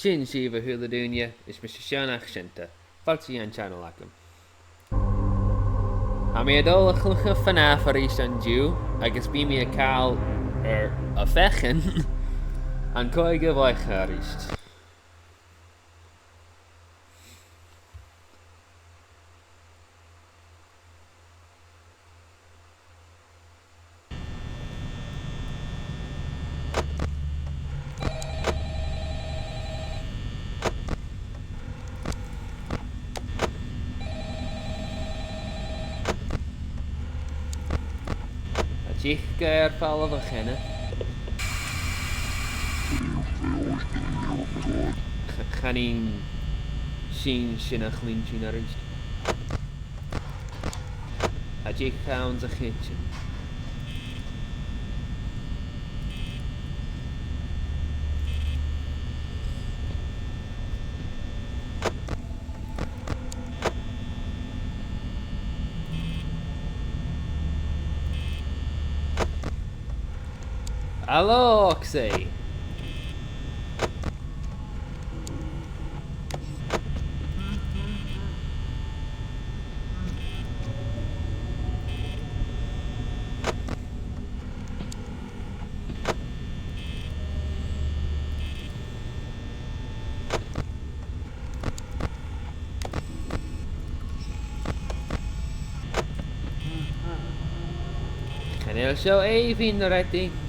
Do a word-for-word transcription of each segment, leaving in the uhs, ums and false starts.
Sin sibh, a h-uile duine, is mise Seán Achsinta. Fàilte dhan channel agam. Tha mi a' dol a chluich FNAF a-rithist an-diugh, agus bidh mi a' call air a' feuchainn an còigeamh oidhche a-rithist. Tha Dica air falbh a cheana. Ch-, chan eil sin, sin a chluinntinn a-rithist. Tha Dica anns a' chidsin. Halò, Oxy! Chan eil seo èibhinn, a Fhreadaidh.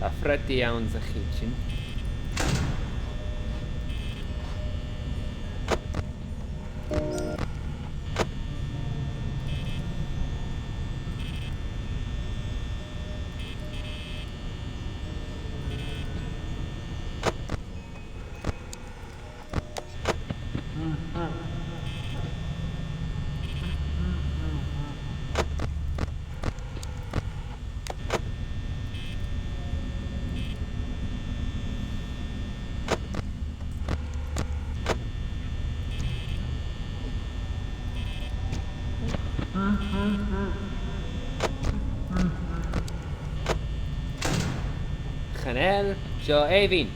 Tha Freadaidh anns a' chidsin. Chan eil seo èibhinn.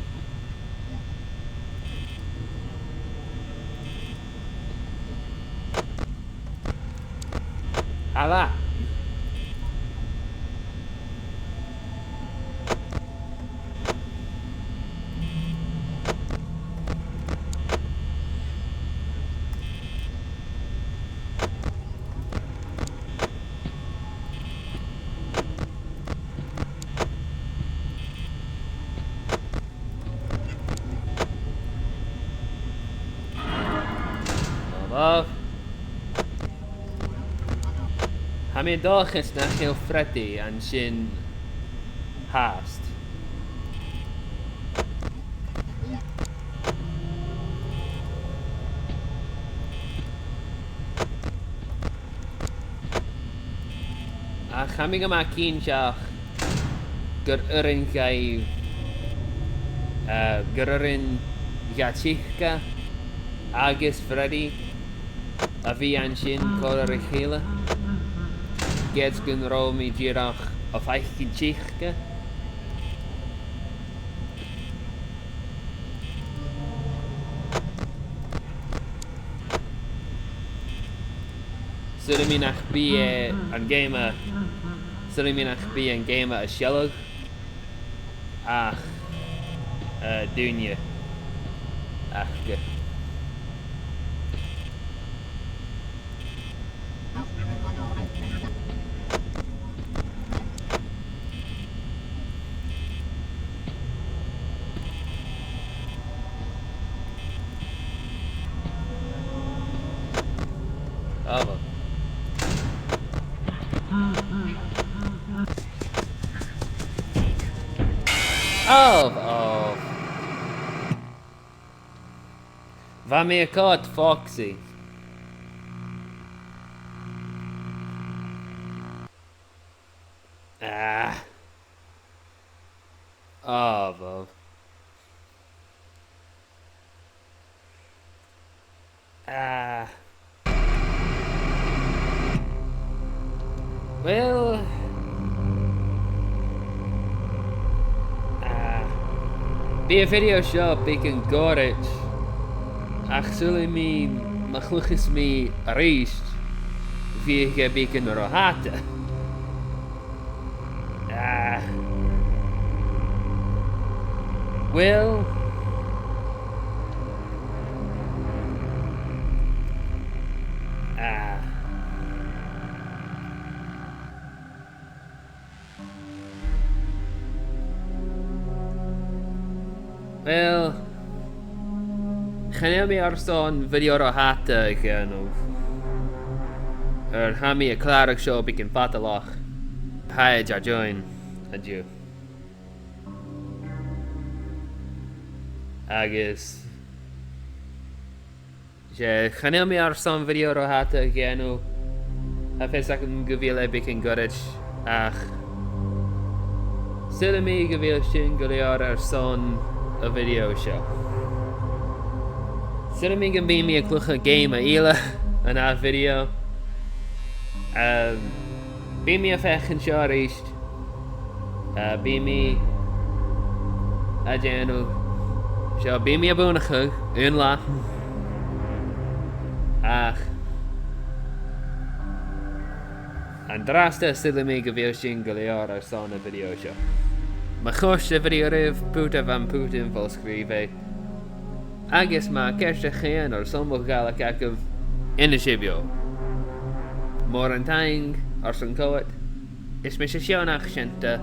Alla. Love. Tha mi an dòchas nach eil Freadaidh an sin fhathast. Ach tha mi gu math cinnteach gur urrainn dhaibh, eh, gur urrainn do Dica agus Freadaidh a bhith an sin còmhla ri chèile, ged gun robh mi dìreach a' faicinn Dica. Saoilidh mi nach bi e an geama, saoilidh mi nach bi an geama a' sealg ach, eh, daoine aca. Ah, bhuel. Oh, oh. Bha mi a' coimhead Foxy. Ah. Ah, bhuel. Ah. Well. Ah. Bidh a' video seo beagan goirid. Ach saoilidh mi, ma chluicheas mi a-rithist, bidh e beagan ro fhada. Ah. Well. Ah. Well, chan eil mi airson video ro fhada a dhèanamh. Oir tha mi a' clàradh seo beagan fadalach. Tha e a' dol an-diugh. Agus 's e, chan eil mi airson video ro fhada a dhèanamh. Tha fios agam gu bheil e beagan goirid, ach saoilidh mi gu bheil sin gu leòr airson a' video seo. Saoilidh mi gum bi mi a' cluiche geama eile an ath video. Ehm, bidh mi a' feuchainn seo a-rithist. Eh, bidh mi a' dèanamh seo, bidh mi a' buannachadh aon latha. Ach an-dràsta saoilidh mi gu bheil sin gu leòr airson a' video seo. Ma chòrd a' video ribh, put am putan fo-sgrìobhadh. Agus ma tha ceist agaibh airson mo Ghàidhlig agaibh, innsibh dhomh. Mòran taing airson coimhead. Is mise Seònach Seunta,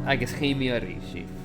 agus chì mi a-rithist sibh.